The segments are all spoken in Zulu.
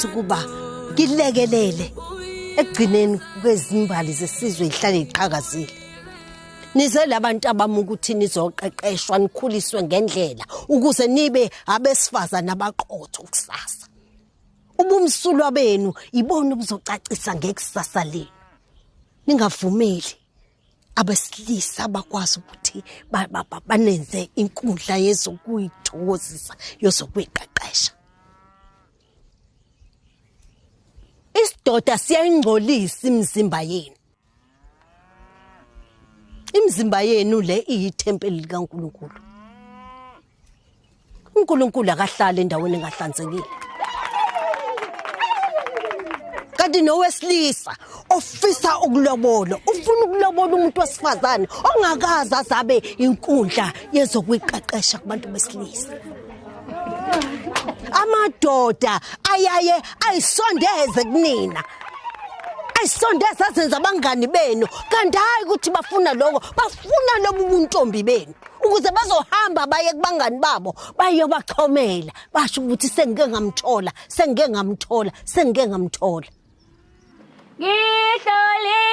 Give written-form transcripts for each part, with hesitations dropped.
Ukuba ngilekelele ekugcineni kwezimbali zesizwe ihlale iqhakazile. Nize labantu abami ukuthi nizoqeqeshwa nikhuliswe ngendlela ukuze nibe abesifazana abaqotho kusasa. Ubumsulwa benu ibona obuzocacisa ngekusasa lenu. Ningavumeli abesilisa abakwazi ukuthi banenze inkundla yezokuyithokozisa yozokuyiqeqesha. Isidoda siyayingcolisa imizimba yenu. Imizimba yenu le iyithempeli likaNkulunkulu. uNkulunkulu akahlali endaweni engahlanzekile. Kanti nowesilisa ofisa ukulobola ufuna ukulobola umuntu wesifazane ongakaze azabe inkundla yezokuyiqeqesha kubantu besilisa. Amadoda ayaye ayisondeze kunina, ayisondeze azenze abangani benu, kanti hayi ukuthi bafuna lokho, bafuna lobu buntombi benu ukuze bazohamba baye kubangani babo bayobachomela basho ukuthi sengike ngamthola, sengike ngamthola, sengike ngamthola. Ngihloliwe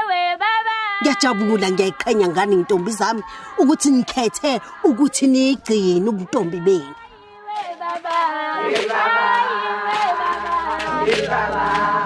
we baba. Ngiyajabula, ngiyayiqhenya ngani ntombi zami ukuthi nikhethe ukuthi niyigcine ubuntombi benu. We baba. We baba. We baba. We baba.